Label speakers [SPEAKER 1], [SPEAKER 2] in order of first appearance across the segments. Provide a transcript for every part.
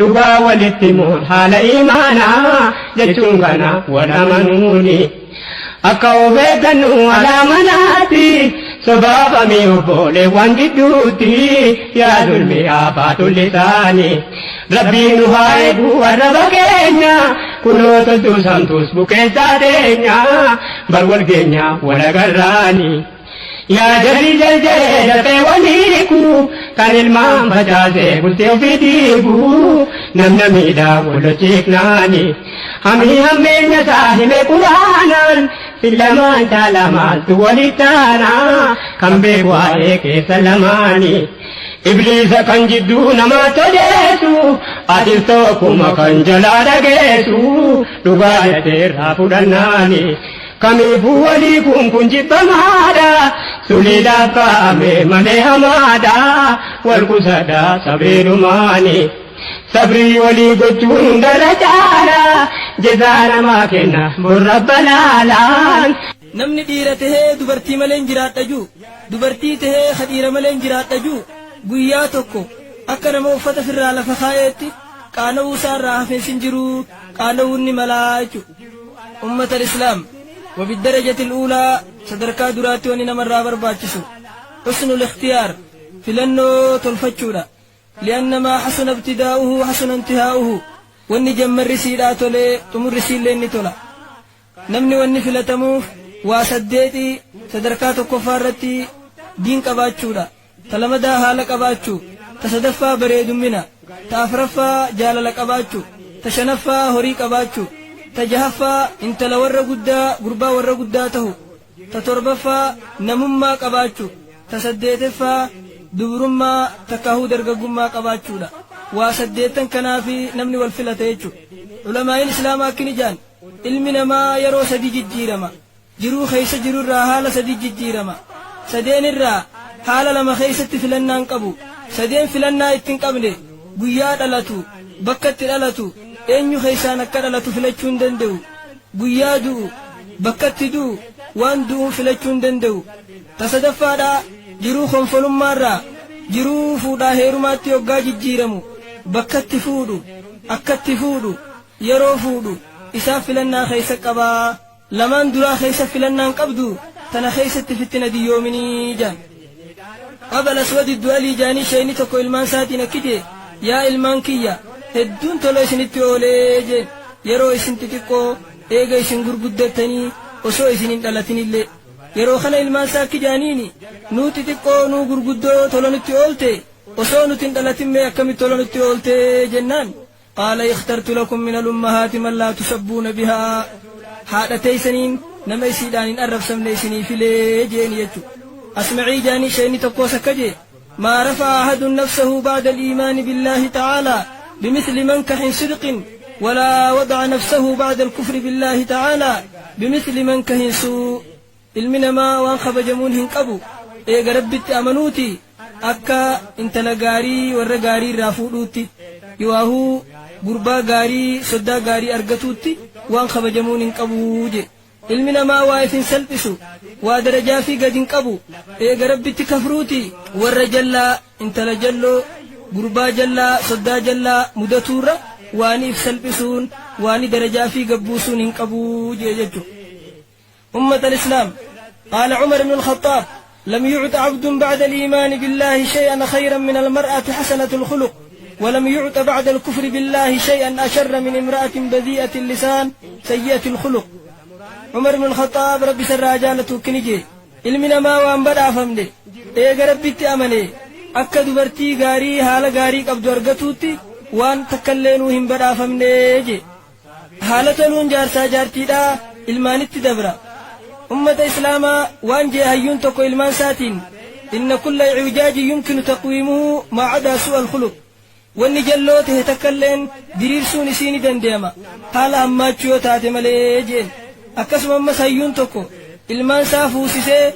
[SPEAKER 1] Dhugaa walitti himuun haala iimaanaa jechuun kana wal amanuuni. Akka of eeggannu alaa manaatti sobaafamee obboleewwan gidduutti yaa zulmi haa lisaani. Rabbiin nu haa eegu arraba keenya kunoo toltuu samtuus bukeessaa teenya bar wal geenya wal agarraani. Yaa jarri jarjaree dafee waliiku kan ilmaan facaasee bultee ofii diigu namna miidhaa wal hojjeeknaani. Hamii hammeenya isaa hime quraanaan filamaan caala maaltu walittaana kan beeku waa'ee keessa lamaani. Ibliisa kan jidduu namaa toleessu atis tokkuma kan jalaa dhageessu dhugaa irraa fudhannaani. Kamiifuu walii kun kun jibbamaadha suliidhaaf kaa'ame malee hamaadha wal qusadha sabriidhumaani. Sabrii walii gochuun hundarra caala jazaa namaa kenna borra balaalaan.
[SPEAKER 2] Namni dhiira tahee dubartii malee hin jiraadha juu, dubartii tahee ka dhiira malee hin jiraadha juu, guyyaa tokko akka nama uffata firraa lafa kaa'eetti qaana'uu isaa irraa hafees hin jiru, qaana'uun ni malaa jechuudha. Ummata Islaam وبالدرجة الأولى sadarkaa duraatti wanni namarraa barbaachisu حسن الاختيار filannoo tolfachuudha. لأن ما حسن ابتداؤه حسن انتهاؤه wanni jammarri siidhaa tolee xumurri siillee ni tola. Namni wanni filatamuuf waa saddeeti: sadarkaa tokkoffaa irratti diin qabaachuudha, ta lamadaa haala qabaachuu, ta sadaffaa bareedummina, ta afraffaa jaalala qabaachuu, ta shanaffaa horii qabaachuu, ta jahaffaa intala warra guddaa gurbaa warra guddaa tahu, ta torbaffaa namummaa qabaachuu, ta saddeeteffaa dubrummaa takkaahuu dargaggummaa qabaachuudha. Waa saddeettan kanaafi namni wal filata jechuudha. Ulamaa'iin islaamaa akkini jaan: ilmi namaa yeroo sadi jijjiirama, jiruu keessa jirurraa haala sadi jijjiirama. Sadeen irraa haala lama keessatti filannaan qabu. Sadeen filannaa ittiin qabne: guyyaa dhalatu, bakka itti dhalatu, eenyu keessaan akka dhalatu filachuu hin danda'u; guyyaa du'u, bakka itti du'u, waan du'uun filachuu hin danda'u. Ta sadaffaadhaa jiruu konfolummaarraa jiruu fuudhaa heerumaatti yoggaa jijjiiramu, bakka itti fuudhu, akka itti fuudhu, yeroo fuudhu isaaf filannaa keessa qabaa. Lamaan duraa keessa filannaan qabdu, tana keessatti fittina diyyoominii jaan. Abal Aswad Du'alii jaanii sheeyni tokko ilmaan isaatiin akki jee: "Yaa ilmaan kiyya, hedduun tola isinitti oolee," jeen, "yeroo isin xixiqqoo, eega isin gurguddattanii, osoo isin hin dhalatinillee." Yeroo kana ilmaan isaa akki jaaniini: "Nuu xixiqqoo, nuu gurguddoo tola nutti oolte, osoo nuti hin dhalatin mee akkamitti tola nutti oolte?" jennaan, قال: اخترت لكم من الأمهات من لا تسبون بها, haadha teeysaniin nama isiidhaan hin arrabsamne isinii filee jeeni jechu. Asma'ii jaanii sheeyni tokkoos akka jee: ما رفع أحد نفسه بعد الإيمان بالله تعالى بمثل منكح صدق، ولا وضع نفسه بعد الكفر بالله تعالى بمثل منكح سوء. Ilmi namaa waan kabajamuun hin qabu eega Rabbitti amanuuti akka intala gaarii warra gaarii irraa fuudhuutti yooahuu gurbaa gaarii soddaa gaarii argatuutti waan kabajamuun hin qabuu je. Ilmi namaa waa ifin salphisu, waa darajaa fi gad hin qabu eega Rabbitti kafruuti warra jallaa, intala jalloo, gurbaa jallaa, soddaa jallaa mudatuurra waani if salphisuun, waani darajaa fi gabbuusuun hin qabuu jee jechu. أمة الإسلام، قال عمر بن الخطاب: لم يعط عبد بعد الإيمان بالله شيئا خيرا من المرأة حسنة الخلق، ولم يعط بعد الكفر بالله شيئا أشر من امرأة بذيئة اللسان سيئة الخلق. عمر بن الخطاب ربي سر جالته كنجي: ilmi namaa waan badhaafamne eega Rabbitti amane akka dubartii gaarii haala gaarii qabdu argatuutti waan takkallee nuu hin badhaafamne je. Haala toluun jaarsaa jaartiidhaa ilmaanitti dabra. Ummata islaamaa, waan jee hayyuun tokko ilmaan isaatiin: إن كل اعوجاج يمكن تقويمه ما عدا سوء الخلق. Wanni jalloo tahe takkalleen diriirsuun isii ni dandeema, haala hammaachuu yoo taate malee jeen. Akkasuma ammas hayyuun tokko ilmaan isaa fuusisee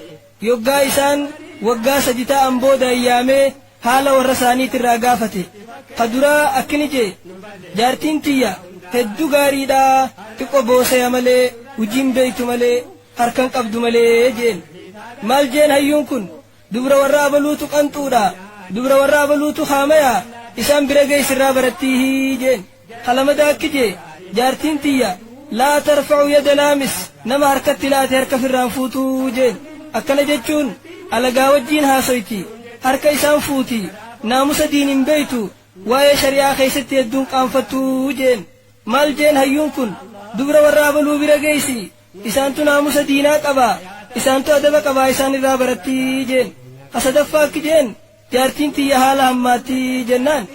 [SPEAKER 2] yoggaa isaan waggaa 3 ta'an booda ayyaamee haala warra isaaniitirraa gaafate. Ka duraa akkini jee: "Jaartiin tiyya hedduu gaariidha, xiqqo boosaya malee, hujiin beeytu malee, harkan qabdu malee," jeen. Maal jeen hayyuun kun? Dubra warra abaluutu qanxuudha, dubra warra abaluutu haamaya. Isaan bira geessi irraa barattiihi jeen. Kalamada akki jee jaartiin tiyya laa tarfa'u yada laamis nama harkatti laate harka firraan fuutuu jeen. Akkana jechuun alagaa wajjiin haasoyti harka isaan fuuti naamusa diin hin beeytu waa'ee shari'aa keessatti hedduun qaanfattuu jeen. Maal jeen hayyuun kun dubra warra abaluu bira geessi isaantu naamusa diinaa qaba isaantu adaba qabaa isaan irraa barattii jeen. Kasadaffaa akki jeen jaartiin tiyya haala hammaattii jennaan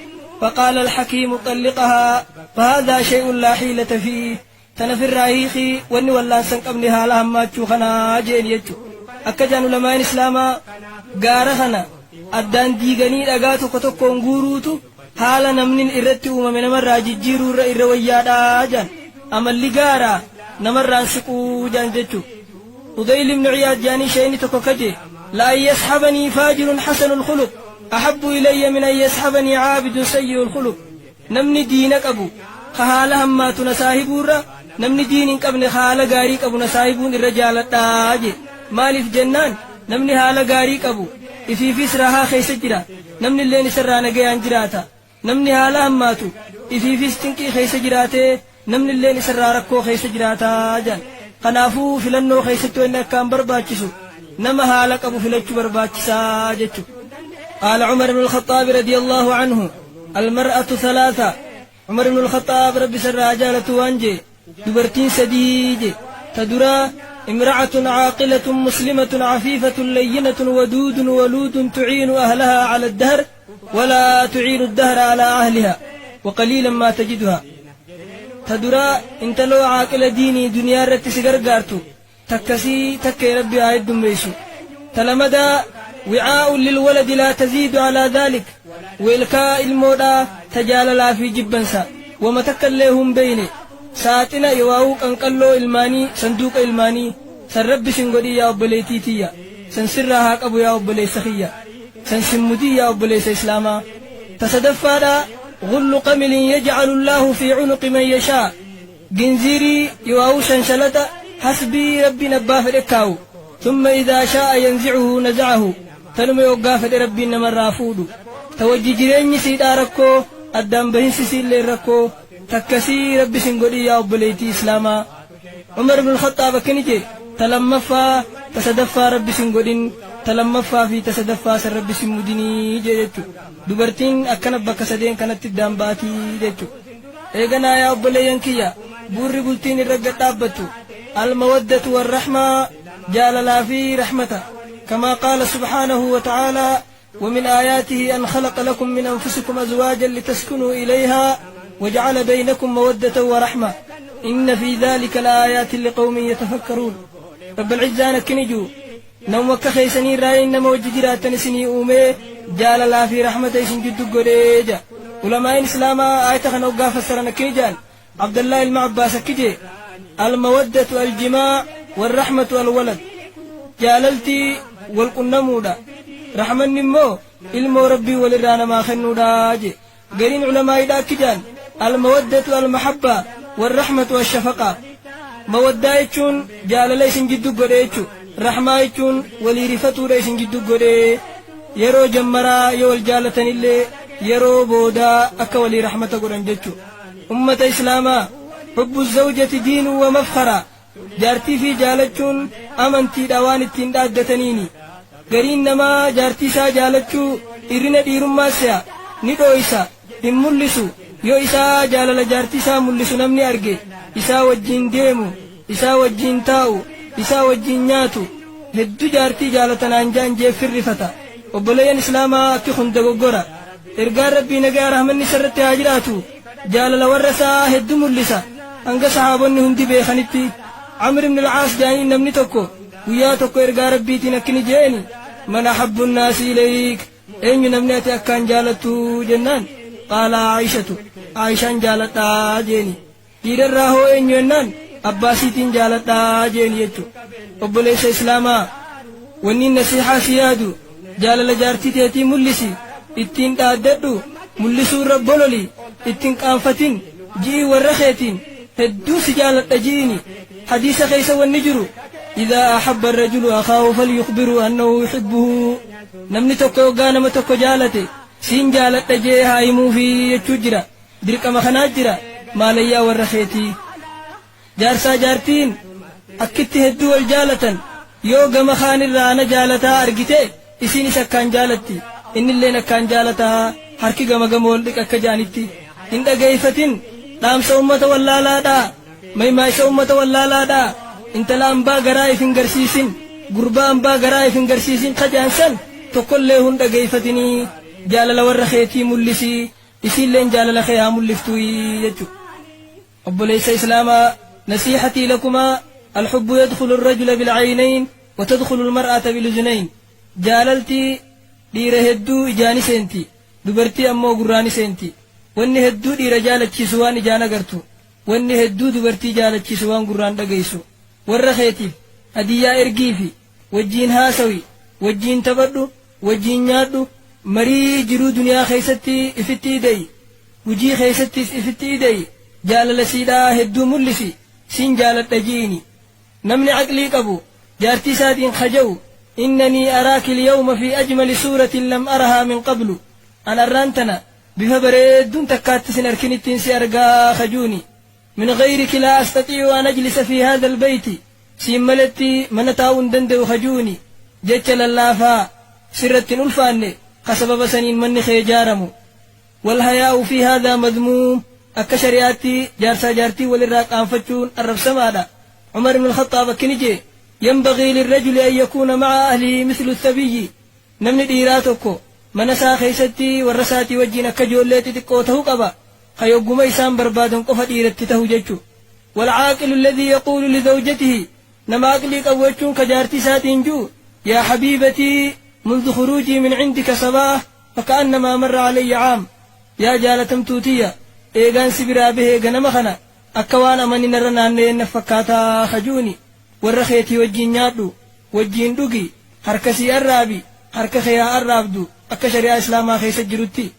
[SPEAKER 2] فقال الحكيم طلقها فهذا شيء لا حيلة فيه تنفر راهيخي وني ولا سنقبني هالا هماتشو خنا جين يجو akka jaan ulamaan islaamaa gaara kana addaan diiganii dhagaa tokko tokkoon guuruutu haala namni irratti uumame namarraa jijjiiruu irra irra wayyaadhaa jaan amalli gaaraa namarraan siquu jaan jechuu Fudayl ibnu Ciyaad jaanii shayni tokko kaje la an yasxabanii faajirun xasanu lkhuluq ahabbu ilayya min an yasxabanii caabidun sayyi'u lkhuluq namni diina qabu ka haala hammaatu na saahibuurra namni diin hin qabne ka haala gaarii qabu na saahibuun irra jaaladhaa je maaliif jennaan namni haala gaarii qabu ifiifis rahaa keessa jira namni illeen isarraa nagayaan jiraata namni haala hammaatu ifiifis cinqii keessa jiraatee namni illeen isarraa rakkoo keessa jiraataa jaan kanaafuu filannoo keessatti wanni akkaan barbaachisu nama haala qabu filachuu barbaachisaa jechu قال عمر بن الخطاب رضي الله عنه المرأة ثلاثة عمر بن الخطاب رب سر عجالة وانجي دبرتين سديج تدرى امرأة عاقلة مسلمة عفيفة لينة ودود ولود تعين أهلها على الدهر ولا تعين الدهر على أهلها وقليلا ما تجدها تدرى انت لو عاقل ديني دنيا رتي غرغارتو تكسي تكي ربي آيد دميسو تلمدا وعاء للولد لا تزيد على ذلك وإلكاء المودا تجال لا في جبنسا وما تكلهم بيني ساتنا يواو قنقلو إلماني صندوق إلماني سرب سنغدي يا أبليتي تيا سنسرها قبو يا أبلي سخية سنسمدي يا أبلي إسلاما تصدفادا غل قمل يجعل الله في عنق من يشاء جنزيري يواو شنشلة حسبي ربي نباف الإكاو ثم إذا شاء ينزعه نزعه تنمي وقافة ربي نمر رافودو توجي جريني سيد أركو أدام بهنسي سيد للركو تكسي ربي سنقولي يا أبليتي إسلاما عمر بن الخطاب كنجي تلمفا تسدفا ربي سنقولين تلمفا في تسدفا سر ربي سموديني جيتو دبرتين أكنب بكسدين كانت تدام باتي جيتو إيغنا يا أبليين كيا بوري بلتين الرقة تابتو المودة والرحمة جال لا في رحمته كما قال سبحانه وتعالى ومن آياته أن خلق لكم من أنفسكم أزواجا لتسكنوا إليها وجعل بينكم مودة ورحمة إن في ذلك لآيات لقوم يتفكرون رب العزة نكنجو نوم كخيسني راين نما وججرات نسني أومي جال لا في رحمة إسن جدو قريجا علماء الإسلام آية خنوقا فسر نكنجان عبد الله المعباس كجي المودة الجماع والرحمة الولد جاللتي والقنمودا رحمة نمو ilmoo rabbii walirraa namaa kennuudha je gariin culamaa'idha akki jedhan almawaddatu almahabba warrahmatu washafaqa mawaddaa jechuun jaalala isin jiddu godhe jechuu rahmaa jechuun walii rifatuudha isin jiddu godhe yeroo jammaraa yoo wal jaalatanillee yeroo boodaa akka walii rahmata godhan jechuu ummata islaamaa hubbu zawjati diinu wa mafkhara jaartii fi jaalachuun amantiidha waan ittiin dhaaddataniini gariin namaa jaartii isaa jaalachuu irrina dhiirummaa se'a ni dhooysa hin mul'isu yoo isaa jaalala jaartii isaa mul'isu namni arge isaa wajjin deemu isaa wajjin taa'u isaa wajjin nyaatu hedduu jaartii jaalatanaan jaan jeeffirrifata obboleeyyan islaamaa akki kun dogoggora ergaan rabbii nagaa rahmanni isarratti haa jiraatu jaalala warra isaa hedduu mul'isa hanga sahaabonni hundi beekanitti Amr ibn al-Aas jaaniin namni tokko guyyaa tokko ergaa rabbiitiin akkini jeeni man ahabbu nnaasi ilayk eenyu namni ati akkaan jaalattu jennaan qaala Aayishatu Aayishaan jaaladhaa jeeni dhiirarraa hoo eenyu jennaan abbaasiitiin jaaladhaa jeeni jechu obboleessa islaamaa wanni nasiixaa si yaadu jaalala jaartii teetii mul'isi ittiin dhaaddadhu mul'isuu irra bololi ittiin qaanfatin ji'ii warra keetiin hedduu si jaaladha ji'ini hadiisa keessa wanni jiru إذا أحب الرجل أخاه فليخبره أنه يحبه نمني tokko yoggaa nama tokko jaalate Siin jaaladha jee haa himuufii jechuu jira. Dirqama kanaa jira maalayyaa warra keetii. Jaarsaa jaartiin akkitti hedduu wal jaalatan yoo gama kaanirraa na jaalataa argite isiinis akkaan jaalatti innilleen akkaan jaalataa harki gama gama wal dhiqa akka jaanitti. Hin dhageeyfatin dhaamsa ummata wallaalaadhaa maymaaysa ummata wallaalaadhaa intala ambaa garaa if hin garsiisin gurbaa ambaa garaa if hin garsiisin kajaan san tokkollee hun dhageeyfatinii jaalala warra keetii mullisii isiilleen jaalala kee haa mulliftuu jechu. Obboleessa islaamaa nasiihatii lakumaa alhubbu yadkhulu arrajula bilcaynayn wa tadkhulu almar'ata biluzunayn. Jaalalti dhiira hedduu ijaani seenti dubartii ammoo gurraani seenti. Wanni hedduu dhiira jaalachiisu waan ijaan agartu, wanni hedduu dubartii jaalachiisu waan gurraan dhageessu. Warra keetiif hadiyyaa ergiifi, wajjiin haasawi, wajjiin taphadhu, wajjiin nyaadhu, marii jiruu duniyaa keessatti ifitti ida'i, hujii keessattis ifitti ida'i, jaalala siidhaa hedduu mullisi, siin jaaladha ji'ini. Namni aqlii qabu jaartii isaatiin kaja'u innanii araaki lyawma fi ajmali suuratin lam arahaa min qablu, an arraan tana bifa bareedduun takkaatti sin arkinittiin si argaa kajuuni. Min gayriki laa astatii'u an ajlisa fi haadha albeyti, siin maletti mana taa'uu hin danda'u kajuuni. Jecha lallaafaa sirratti hin ulfaanne ka sababa saniin manni kee ijaaramu. Walhayaa'u fi haadhaa madmuum, akka shari'aatti jaarsaa jaartii walirraa qaanfachuun arrabsamaadha. Umar ibn al-Khaxaab akkini jee yanbagii lirrajuli an yakuuna ma'a ahlihi mislu sabiyyi, namni dhiiraa tokko mana isaa keessatti warra isaatii wajjiin akka ijoollee xixiqqoo ta'uu qaba, ka yogguma isaan barbaadan qofa dhiiratti tahu jechu. Walcaaqilu alladhii yaquulu lizawjatihi, nama aqlii qabu jechuun ka jaartii isaatiin ju'u yaa habiibatii mundu khuruujii min cindika sabaah faka'annamaa marra calayya caam, yaa jaalatamtuu tiyya eegaan si biraa bahee ganama kana akka waan amanni narra naanna'een naf fakkaataa kaju'uni. Warra keetii wajjiin nyaadhu, wajjiin dhugi, harka sii arraabi, harka kee haa arraabdu akka shari'aa islaamaa keessa jirutti.